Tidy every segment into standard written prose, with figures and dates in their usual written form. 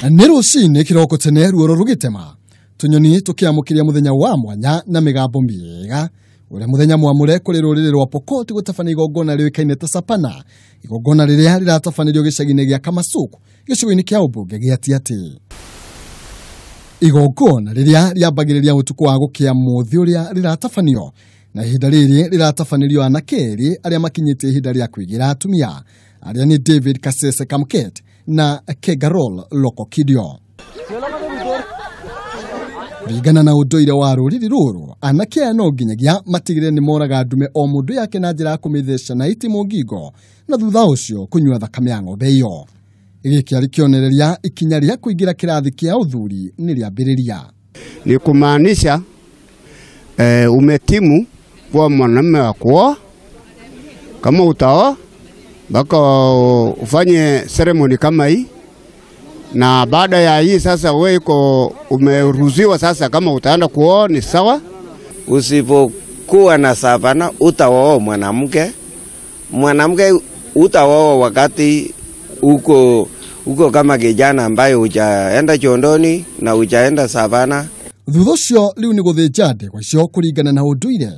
Nĩ rũcinĩ kĩroko tene ruoro rũgĩtema tũnyoni tũkĩamũkĩria mũthenya wa mwanya na mĩgambo mĩega ũrĩa mũthenya mwamũre kũrĩ rũrĩrĩ rwa Pokot gũtabania igongona rĩũĩkaine ta Sapana, igongona rĩrĩa rĩratabanĩrio gĩcagi-inĩ gĩa Kamasuku gĩcigo-inĩ kĩa ũmbunge gĩa Tiaty. Igongona rĩrĩa rĩambagĩrĩria ũtukũ wa gũkĩa mũthĩ ũrĩa rĩratabanio na ihinda rĩrĩ rĩratabanĩrio anake erĩ arĩa makinyĩte ihinda rĩa kũigĩra atumia arĩa nĩ David Kasese Kamket na Kegarol Lokokidio. Kũringana na ũndũire wa rũrĩrĩ rũrũ, anake aya no nginyagia matigĩrĩre nĩ moraga ndume o mũndũ yake na njĩra ya kũmĩtheca na itimũ ngingo na thutha ũcio kũnyua thakame ya ng'ombe ĩyo. Gĩkĩ arĩ kĩonereria ikinya rĩa kũingĩra kĩrathi kĩa ũthuri nĩ rĩambĩrĩria. Ni kumaanisha umetimu kuwa mwanamume wa kuoa, kama utaoa mpaka ufanye ceremony kama hii, na baada ya hii sasa wewe uko umeruhusiwa sasa, kama utaenda kuoa ni sawa. Usipokuwa na savana utaoa mwanamke, mwanamke utaoa wakati uko kama kijana ambaye hujaenda chondoni na hujaenda savana. Thutha ũcio rĩu nĩ gũthĩnja ndegwa icio kũringana na ũndũire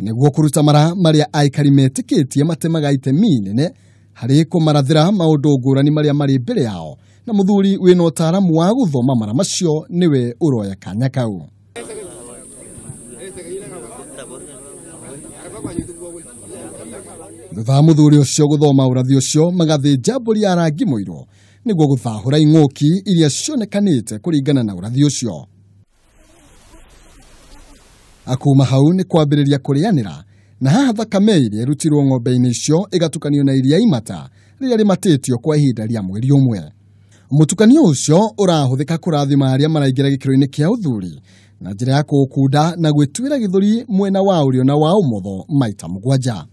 nĩguo kũruta mara marĩa aikari metĩkĩtie matemaga itemi inene harĩ kũmarathĩra maũndũ ngũrani marĩa marĩ mbere yao, na mũthuri wĩna ũtaaramu wa gũthoma mara macio nĩwe ũroya kanya kau. Thutha wa mũthuri ũcio gũthoma ũrathi ũcio magathĩnja mbũri ya rangi mũirũ nĩguo gũthahũra ing'ũki iria cionekanĩte kũringana na ũrathi ũcio. Akuma hau nĩ kwambĩrĩria kũrĩanĩra na haha thakame ĩrĩa ĩrutirwo ng'ombe-inĩ icio ĩgatukanio na iria imata rĩrĩa rĩmatĩtio kwa ihinda rĩa mweri ũmwe. Mũtukanio ũcio ũrahũthĩka kũrathima arĩa maraingĩra gĩkĩro-inĩ kĩa ũthuri na njĩra ya kũũkunda na gwĩtuĩra gĩthũri mwena wa ũrĩo na wa ũmotho maita 7.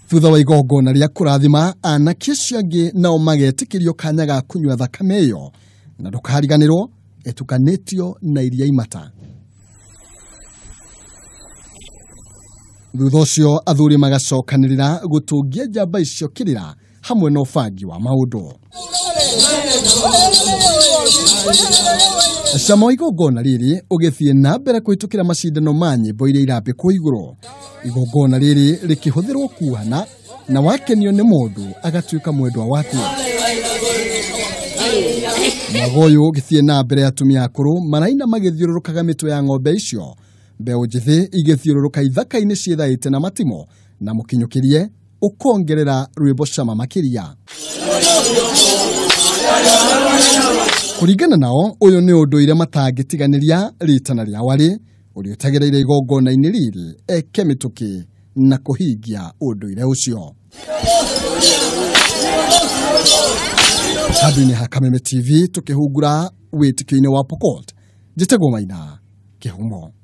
Thutha wa igongona rĩa kũrathima, anake acio angĩ nao magetĩkĩrio kanya ga kũnyua thakame ĩyo, na ndũkariganĩrwo ĩtukanĩtio na iria imata. Thutha ũcio athuri magacokanĩrĩra gũtũngia njamba icio kĩrĩra hamwe na ũbangi wa maũndũ. Cama wa igongona rĩrĩ ũgĩthiĩ na mbere kũhĩtũkĩra macindano ma nyĩmbo iria irambĩkwo igũrũ. Igongona rĩrĩ rĩkĩhũthĩrwo kuhana na wakenio nĩ mũndũ agatuĩka mwendwa waku. Mwago ũyũ ũgĩthiĩ na mbere atumia akũrũ maraina magĩthiũrũrũkaga mĩtwe ya ng'ombe icio, mbeũ njĩthĩ igĩthiũrũrũka ithaka-inĩ ciĩthaĩte na matimo na mũkinyũkĩrie ũkongerera rwĩmbo cama makĩria. Kũringana nao ũyũ nĩ ũndũire matangĩtiganĩria ritana rĩa warĩ ũrĩa ũtagereire igongona-inĩ rĩrĩ eke mĩtũkĩ na kũhingia ũndũire ũcio. Handũ-inĩ ha Kameme TV tũkĩhungura wĩtĩkio-inĩ wa Pokot, njĩtagwo Maina Kĩhumo.